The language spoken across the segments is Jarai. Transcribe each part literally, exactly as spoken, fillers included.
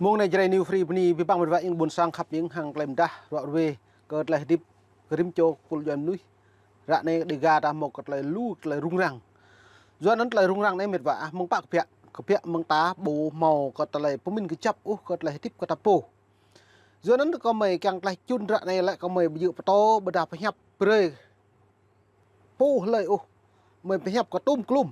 Mông anai Jrai New Free bơni abih bang mĕt wa ayŏng adơi ƀôn sang khăp hing hăng tơlơi pơdah ruă ruê kơ tơlơi hơdip kơ rĭm čô kul djuai mơnuih. Ră anai Dega ta hmâo kơ tơlơi lu, tơlơi rŭng răng. Yua anŭn tơlơi rŭng răng anai mĕt wa ah, mơ̆ng pă kơbiă, kơbiă mơ̆ng ta ƀu hmâo kơ tơlơi pơmĭn kơjăp ôh kơ tơlơi hơdip kơ ta pô. Yua anŭn kơmơi kiăng tơlơi čun ră anai lĕ kơmơi ƀu djơ̆ pơtô ƀôdah pơhiăp brơi pô hlơi ôh. Mơi pơhiăp kơ tum klum.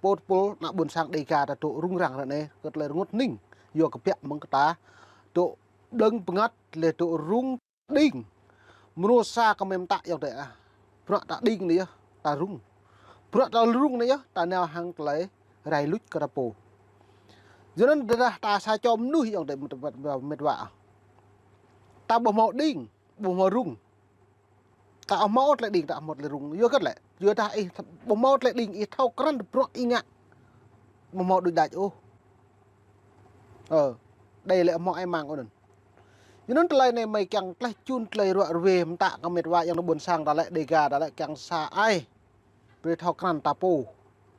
Pô tơpul ană ƀôn sang Dega ta dŏ rŭng răng ră anai kơ tơlơi rơngot hning. Yua kơbiă mơ̆ng kơ ta dŏ blơ̆ng bơngăt lĕ dŏ rŭng đing. Mrô sa kơmơi mơtă ayŏng adơi ah. Bruă ta đing anai yơh, ta rŭng. Bruă ta rŭng anai yơh, ta nao hăng tơlơi rai luč kơ ta pô. Yua anŭn tơdah ta sa čô mơnuih ayŏng adơi mĕt wa ah. Ta ƀu hmâo đing, ƀu hmâo rŭng. Ta ƀu hmâo tơlơi đing, ta ƀu hmâo tơlơi rŭng. Yua hơget lĕ? Yua dah ih ƀu hmâo tơlơi đing, ih thâo krăn bruă ih ngă. Ƀu hmâo đôč đač ôh. Ơ, đei lĕ hmâo ai mang ôh anŭn. Yua anŭn tơlơi anai mơi kiăng tơlơi čun tơlơi ruă ruê mơtă kơ mĕt wa ayŏng adơi ƀôn sang ta lĕ Dega ta lĕ kiăng sa ai. Brơi thâo krăn ta pô.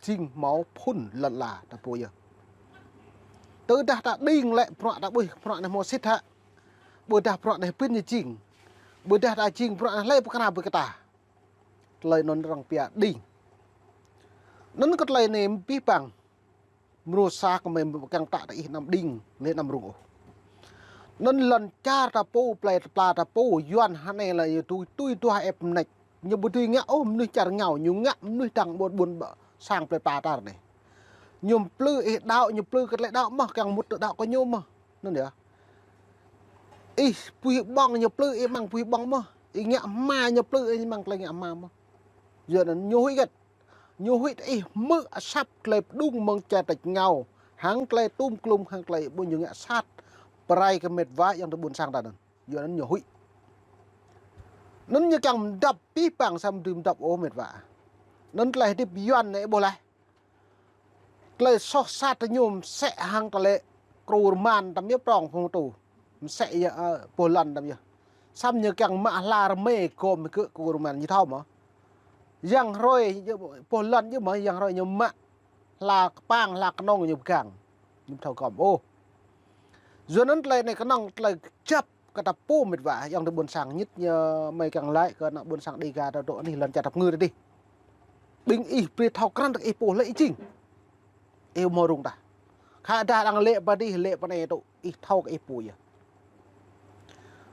Jing hmâo phŭn lŏn ala ta pô yơh. Tơdah ta đing lĕ bruă ta ƀuh bruă anai hmâo sĭt hă. Ƀôdah bruă anai pĭn ñu jing. Ƀôdah ta jing bruă anai hlơi pơkra brơi kơ ta. Tơlơi anŭn arăng pia đing. Anŭn kơ tơlơi anai abih bang. Mrô sa kơmơi kiăng mơtă tơ ih anăm đing, lĕ anăm rŭng ôh. Anŭn lŏn čar ta pô, plơi pla ta pô, Yuan hơnai lĕ ñu tui, tui duah ĕp mơneč. Ñu ƀu tui ngă ôh mơnuih čar rơngiao, ñu ngă mơnuih dăng ƀôn ƀôn ƀă sang plơi pla ta anai. Ñu plư ih đaŏ, ñu plư kơ tơlơi đaŏ mơ̆n, kiăng mŭt tơ đaŏ kơ ñu mơ̆n. Anŭn yơh. Ih pui ƀơ̆ng ñu plư, ih mơ̆ng pui ƀơ̆ng mơ̆n. Ih ngă hma ñu plư, ih mơ̆ng tơlơi ngă hma mơ̆n. Yua anŭn ñu huĭ hơget. Ñu huĭ ih hmư̆ asăp tơlơi pơdŏng mơ̆ng čar tač rơngiao. Hăng tơlơi tum klum, hăng tơlơi ƀu ñu ngă sat. Pơrai kơ mĕt wa ayŏng adơi ƀôn sang ta anŭn. Yua anŭn ñu huĭ. Anŭn ñu kiăng mơdăp abih bang samơ̆ ƀu dưi mơdăp ôh mĕt wa. Anŭn tơlơi hơdip Yuan anai ƀuh laih. Tơlơi soh sat ñu mơsĕ hăng tơlơi kru rơman tăm yơh prong phung tu. Mơsĕ yơh, ơ, boh lăn tăm yơh. Samơ̆ ñu kiăng mă hla rơmơi gom hơgĕt kru rơman ñu thâo mơ̆n. Yang hrơi, boh lăn yơh mơ̆n, yang hrơi ñu mă hla kơpang, hla kơnơ̆ng ñu pơgang. Ñu thâo gom ôh. Yua anŭn tơlơi anai kơnơ̆ng tơlơi kơjăp kơ ta pô mĕt wa, ayŏng adơi ƀôn sang ñit ñu mơi kiăng laĭ kơ ană ƀôn sang Dega ta dŏ anih lŏn čar ta pơngư ta dih. Ƀing ih brơi thâo krăn kơ ih pô hlơi ih jing. Ih hmâo rŭng tah. Khă dah arăng lĕ pơ dih, lĕ pơ anai tŭ, ih thâo kơ ih pô yơh.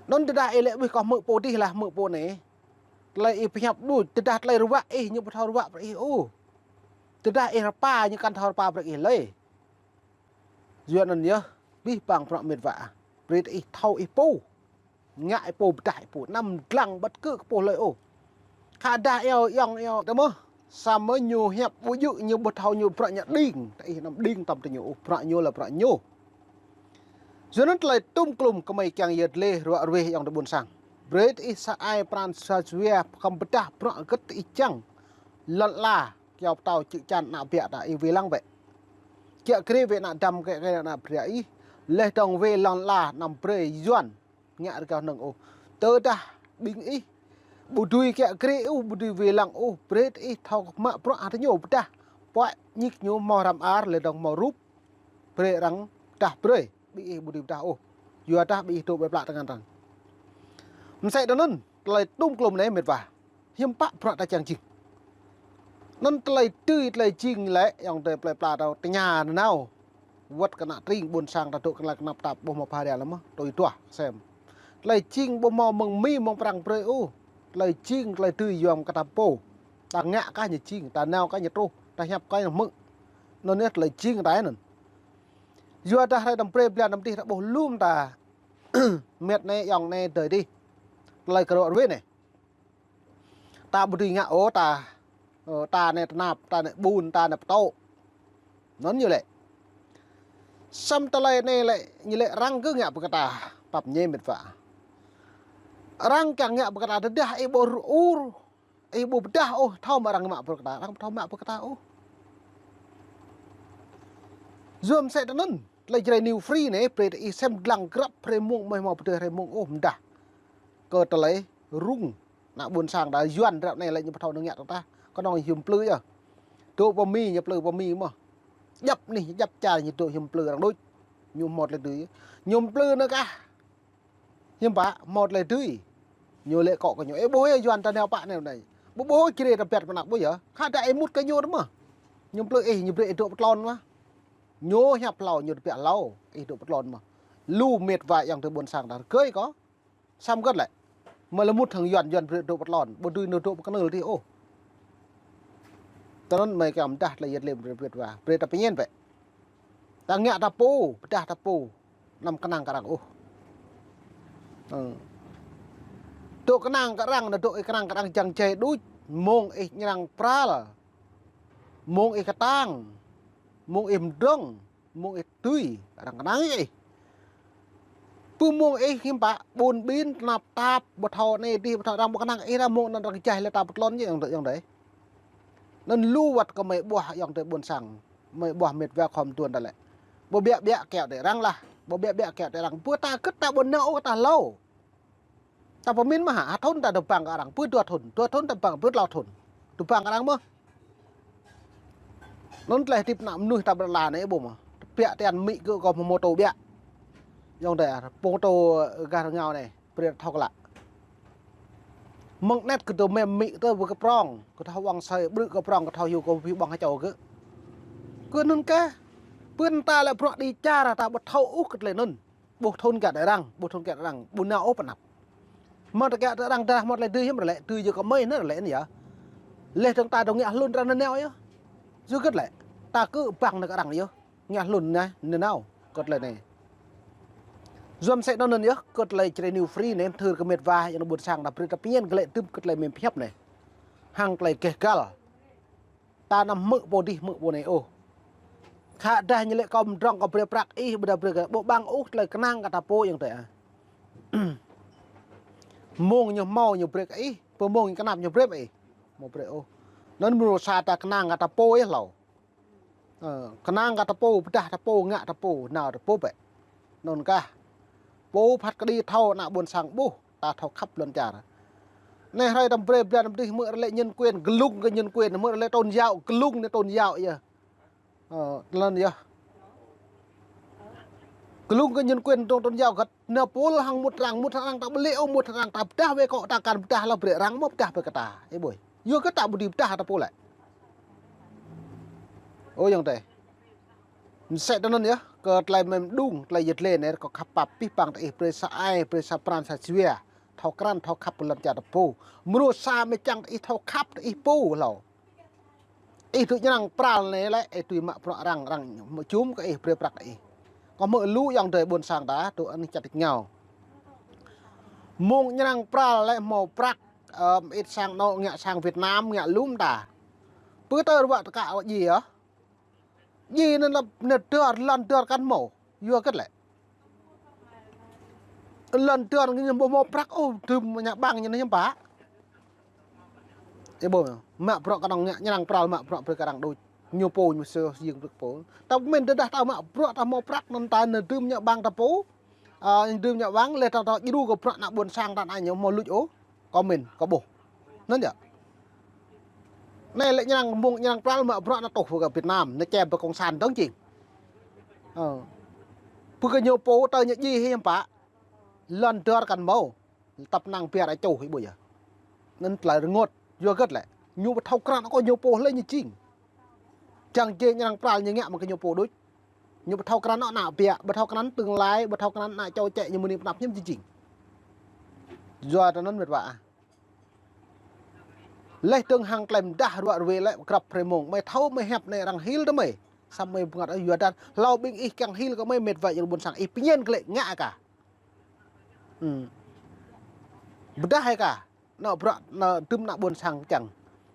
Anŭn tơdah ih lĕ ƀuh kơ hmư̆ pô dih lah, hmư̆ pô anai. Tơlơi ih pơhiăp đôč, tơdah tơlơi ruă ih ñu ƀu thâo ruă brơi ih ôh. Tơdah ih rơpa ñu kăn thâo rơpa brơi ih lơi. Yua anŭn yơh, abih bang bruă mĕt wa. Brơi ih thâo ih pô. Ngă ih pô, pơdah ih pô. Anăm lăng ƀăt kơ kơ pô hlơi ôh. Khă dah iâu ayŏng iâu tơ mơ̆n. Samơ̆ ñu hiăp ƀu djơ̆ ñu ƀu thâo ñu bruă ñu đing. Tơ ih anăm đing tăm tơ ñu ôh. Bruă ñu lĕ bruă ñu. Yua anŭn tơlơi tum klum kơmơi kiăng yơh tơlơi ruă ruê ayŏng adơi ƀôn sang. Brơi ih sa ai pran sa jua pơkăm pơdah bruă hơgĕt ih čang. Lŏn ala. Kyâo pơtâo čư̆ čan ană biă ta ih wai lăng bĕ. Kiă kriê wai ană dăm kiă kriê ană bria ih. Laih dơ̆ng wai lŏn ala anăm brơi Yuan ngă rơgao hơnơ̆ng ôh. Tơdah ƀing ih ƀu dưi kiă kriê ôh, ƀu dưi wai lăng ôh, brơi ih thâo mă bruă hơdră ñu pơdah. Puăi ñik ñu hmâo răm ar laih dơ̆ng hmâo rup. Brơi arăng pơdah brơi. Ƀing ih ƀu dưi pơdah ôh. Yua dah ƀing ih dŏ ƀơi plă tơngan arăng. Mơsĕ tơ anŭn, tơlơi tum klum anai mĕt wa. Hiư̆m pă bruă ta čang jing. Anŭn tơlơi tui tơlơi jing lĕ, ayŏng adơi plơi pla ta tơña nanao. Wơ̆t kơ ană tring ƀôn sang ta dŏ kơnăl kơnăp ta ƀu hmâo pha ria lăm mơ̆n, tui tuah sem. Tơlơi jing ƀu hmâo mơ̆ng Mi mơ̆ng Prăng brơi ôh. Tơlơi jing tơlơi tui yom kơ ta pô. Ta ngă kah ñu jing, ta nao kah ñu truh, ta hiăp kah ñu hmư̆. Anŭn yơh tơlơi jing ta anŭn. Yua dah hrơi tăm brơi blan tăm dih ta ƀuh lŏm ta. Mĕt anai, ayŏng anai, adơi adih. Tơlơi kơ ruă ruê anai. Ta ƀu dưi ngă ôh ta. Ơ, ta anai tơnap, ta anai ƀun, ta anai pơtô. Anŭn ñu lĕ. Samơ̆ tơlơi anai lĕ, ñu lĕ arăng kơ ngă brơi kơ ta. Pap ñe mĕt wa. Arăng kiăng ngă brơi kơ ta tơdah ih ƀu ur. Ih ƀu pơdah ôh, thâo mă arăng mă brơi kơ ta, arăng thâo mă brơi kơ ta ôh. Yua mơsĕ tơ anŭn, tơlơi Jrai New Free anai, brơi ih sem lăng grăp hrơi mông, mơi hmâo pơdơi hrơi mông ôh mơdah. Kơ tơlơi rŭng, ană ƀôn sang ta Yuan ră anai lĕ ñu ƀu thâo nao ngă tơ ta. Kơnơ̆ng hiư̆m plư yơh. Dŏ pơ Mi ñu plư pơ Mi mơ̆n. Djăp anih, djăp čar ñu dŏ hiư̆m plư arăng đôč. Ñu hmâo tơlơi dưi. Ñu plư nao kah. Hiư̆m pă, hmâo tơlơi dưi. Ñu lĕ akŏ kơ ñu. Ơ, ƀuh yơh, Yuan ta nao pă nao anai. Ƀu ƀuh jrê ta ƀiă pơ anăp ƀuh yơh. Khă đa ih mŭt kơ ñu tơ mơ̆. Ñu plư ih, ñu brơi ih dŏ pơ tlôn mơ̆. Ñu hiăp hlâo, ñu tơbiă hlâo, ih dŏ pơ tlôn mơ̆. Lu mĕt wa ayŏng adơi ƀôn sang ta rơgơi kơ. Samơ̆ hơget lĕ. Mă lĕ mŭt hăng Yuan, Yuan brơi dŏ pơ tlôn. Ƀu dưi nao dŏ pơ kơnưl tih ôh. Tơ anŭn mơi kiăng pơdah tơlơi yet lĕ brơi mĕt wa. Brơi ta pơñen bĕ. Ta ngă ta pô, pơdah ta pô. Anăm kơnang kơ arăng ôh. Ơ. Dŏ kơnang kơ arăng, nao dŏ ih kơnang kơ arăng jăng jai đôč. Mơ̆ng ih ñrăng pral. Mơ̆ng ih kơtang. Mơ̆ng ih mdrŏng. Mơ̆ng ih tui, arăng kơnang ih. Pơ mơ̆ng ih hiư̆m pă, ƀun ƀin, tơnap tap, ƀu thâo anai dih, ƀu thâo arăng ƀu kơnang ih, arăng mơ̆ng anŭn arăng kơjăh lĕ ta pơ tlôn yơh ayŏng adơi, ayŏng adơi. Anŭn lu wơ̆t kơ mơi ƀuah ayŏng adơi ƀôn sang, mơi ƀuah mĕt wa khŏm tuan ta lĕ. Ƀu biă biă kiaŏ tơ arăng lah, ƀu biă biă kiaŏ tơ arăng. Pơ ta kơt ta ƀu nao ôh ta hlâo. Ta pơmĭn mơ̆ hă, ha thŭn ta tơƀang kơ arăng, pơ dua thŭn, dua thŭn tơƀang, pơ klâo thŭn. Tơƀang kơ arăng mơ̆. Anŭn tơlơi hơdip ană mơnuih ta ƀrơ̆ la anai ƀuh mơ̆. Tơbiă tian mĭ kơ kâo hmâo mô tô biă. Ayŏng adơi, pô tô gah rơngiao anai, brơi thâo klă. Mơ̆ng anet kơ tô mem mĭ tơ ƀu kơ prong, kơ thâo wang sai, brơi kơ prong, kơ thâo hyu kơ ƀing ƀơ̆ng hơčâo kơ. Kơ anŭn kah, pơ ta lĕ bruă đĭ čar ta ƀu thâo ôh kơ tơlơi anŭn. Ƀuh thŭn kiaŏ tơ arăng, ƀuh thŭn kiaŏ tơ arăng, ƀu nao ôh pơ anăp. Mă ta kiaŏ tơ arăng, ta hmâo tơlơi dưi hiư̆m ră lĕ, dưi yơh kơ mơi anŭn ră lĕ anŭn yơh. Leh dơ̆ng ta dŏ ngă hlŭn arăng nao yơh. Yua hơget lĕ, ta kơ ƀăng nao kơ arăng yơh. Ngă hlŭn anai, nao nao, kơ tơlơi anai. Yua mơsĕ anŭn anŭn yơh, kơ tơlơi Jrai New Free anai, thâo kơ mĕt wa, ayŏng adơi ƀôn sang, ta brơi ta pơñen glaĭ tŭm kơ tơlơi mơ̆ng pơhiăp anai. Hăng tơlơi geh gal. Ta anăm hmư̆ pô dih, hmư̆ pô anai ôh. Khă dah ñu lĕ kâo mdrŏng kâo brơi prăk ih, ƀôdah brơi kơ, ƀu ƀăng ôh tơlơi kơnang kơ ta pô ayŏng adơi ah. Mơ̆ng ñu hmâo ñu brơi kơ ih, pơ mơ̆ng ñu kơnap ñu brơi kơ ih. Hmâo brơi ôh. Anŭn mơnuih sa ta kơnang kơ ta pô ih hlâo. Ơ, kơnang kơ ta pô, pơdah ta pô, ngă ta pô, nao ta pô bĕ. Anŭn kah. Pô phat kơđi thâo ană ƀôn sang ƀuh. Ta thâo khăp lŏn čar. Anai hrơi tơm brơi blan tơm dih hmư̆ ră lĕ nhân quyền, glung kơ nhân quyền, hmư̆ ră lĕ tôn giáo, glung anai tôn giáo yơh. Ơ, lŏn yơh. Glung kơ nhân quyền trong tôn giáo găt. Nao pul hăng mŭt arăng, mŭt arăng ta ƀu lĕ ôh, mŭt arăng ta pơdah wơ̆t kâo ta kăn pơdah lŏ brơi arăng mơ̆ pơdah brơi kơ ta. Ơ ƀuh. Yua kơ ta ƀu dưi pơdah ta pô lĕ. Ơ ayŏng adơi. Mơsĕ tơ anŭn yơh, kơ tơlơi mem đung, tơlơi yet lĕ anai, kâo khăp pap pih păng tơ ih, brơi sa ai, brơi sa pran sa jua. Thâo krăn, thâo khăp kơ lŏn čar ta pô. Mơnuih sa mơčang tơ ih thâo khăp tơ ih pô hlâo. Ih tui ñrăng pral anai lĕ, ih tui mă bruă arăng, arăng mă jum kơ ih, brơi prăk kơ ih. Kâo hmư̆ lu ayŏng adơi ƀôn sang ta, tui anai čăt ngao. Mơ̆ng ñrăng pral lĕ hmâo prăk, ơ, mơit sang anŏ ngă sang Việt Nam, ngă lŏm ta. Pơtơ ruă tơkă ruă ji yơh. Ji anŭn lăp anai dơr, lŏn dơr kăn hmâo. Yua hơget lĕ. Lŏn dơr ñu ƀu hmâo prăk ôh, dưm mơñă ƀăng ñu anai hiư̆m pă. Ơ ƀuh, mă bruă kơnơ̆ng ngă ñrăng pral mă bruă brơi kơ arăng đôč. Ñu pô ñu sơ jing brơi pô. Ta pơmĭn tơdah ta mă bruă ta hmâo prăk anŭn ta anai dưm mơñă ƀăng ta pô. Ơ, dưm mơñă ƀăng leh ta ta djru kơ bruă ană ƀôn sang ta anai ñu hmâo luč ôh. Kâo mĭn, kâo ƀuh. Anŭn yơh. Anai lĕ ñrăng mơ̆ng ñrăng pral mă bruă anŭn tuh pơ kơ Việt Nam, anŭn čem pơ cộng sản dơ̆ng jing. Ơ. Pơ kơ ñu pô tơ ñu ji hiư̆m pă. Lŏn dơr kăn hmâo. Tăp năng biă ră čuh ih ƀuh yơh. Anŭn tơlơi rơngot. Yua hơget lĕ. Ñu ƀu thâo krăn kơ ñu pô hlơi ñu jing. Čang jĕ ñrăng pral ñu ngă mă kơ ñu pô đôč. Ñu ƀu thâo krăn anŏ ană biă, ƀu thâo krăn tương lai, ƀu thâo krăn ană čô čĕ ñu mơni pơnăp hiư̆m jing. Yua tơ anŭn mĕt wa ah. Leh dơ̆ng hăng tơlơi mơdah ruă ruê lĕ grăp hrơi mông. Mơi thâo mơi hiăp anai arăng hil tơ mơi. Samơ̆ mơi bơngăt yua dan. Hlâo ƀing ih kiăng hil kơ mơi mĕt wa ayŏng adơi ƀôn sang. Ih pơñen glaĭ ngă kah. Hmm. Pơdah ih kah. Anŏ bruă anŏ tơm ană ƀôn sang čang.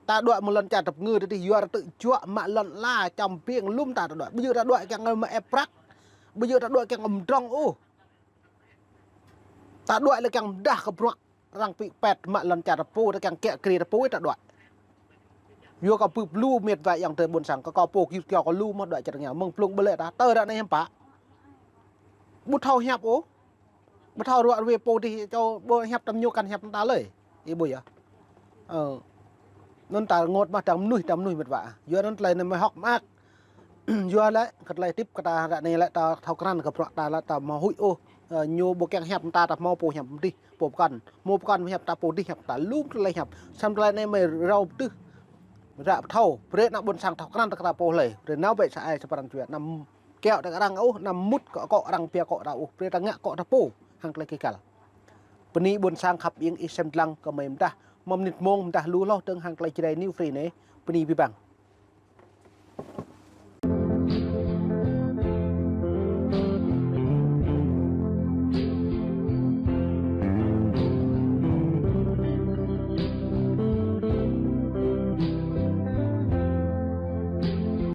Ta đuaĭ mơ̆ng lŏn čar tơpơngư tơdih yua rơtư̆ juă mă lŏn ala čăm ƀing lŏm ta đuaĭ. Ƀu djơ̆ ta đuaĭ kiăng mă ĕp prăk. Ƀu djơ̆ ta đuaĭ kiăng mdrŏng ôh. Ta đuaĭ lĕ kiăng pơdah kơ bruă arăng pĭ pĕt mă lŏn čar ta pô, ta kiăng kiă kriê ta pô ta đuaĭ. Yua kơ bưp lu mĕt wa ayŏng adơi ƀôn sang kơ kâo pô kiu kiao kơ lu mơ̆ đuaĭ čar ngeo mơ̆ng plung ƀơi lĕ ta tơ ră anai hiư̆m pă. Ƀu thâo hiăp ôh. Ƀu thâo ruă ruê pô dih čô ƀu hiăp tơm ñu kăn hiăp ta lơi. Ih ƀuh yơh. Ơ. Anŭn ta rơngot mă dăng mơnuih, dăng mơnuih mĕt wa. Yua anŭn tơlơi anai mơi hŏk mơak. Yua lĕ, kơ tơlơi tip kơ ta ră anai lĕ ta thâo krăn kơ bruă ta lĕ ta hmâo huĭ ôh. Ơ, ñu ƀu kiăng hiăp ta, ta hmâo pô hiăp dih, pô pơkŏn. Hmâo pơkŏn hiăp ta pô dih hiăp ta lum tơlơi hiăp. Samơ̆ tơlơi anai mơi rao pơtưh. Ră pơthâo, brơi ană ƀôn sang thâo krăn ta kơ ta pô hlơi. Brơi nao bĕ sa ai sa pran jua. Anăm kiaŏ ta kơ arăng ôh, anăm mŭt kơ akŏ arăng pia akŏ ta ôh. Brơi ta ngă akŏ ta pô. Hăng tơlơi kơkal. Bơni ƀôn sang khăp iêng ih sem dlăng kơ mơi mơdah. Mơ̆ng mơnit mông mơdah lu hloh dơ̆ng hăng tơlơi Jrai New Free anai. Bơni abih bang.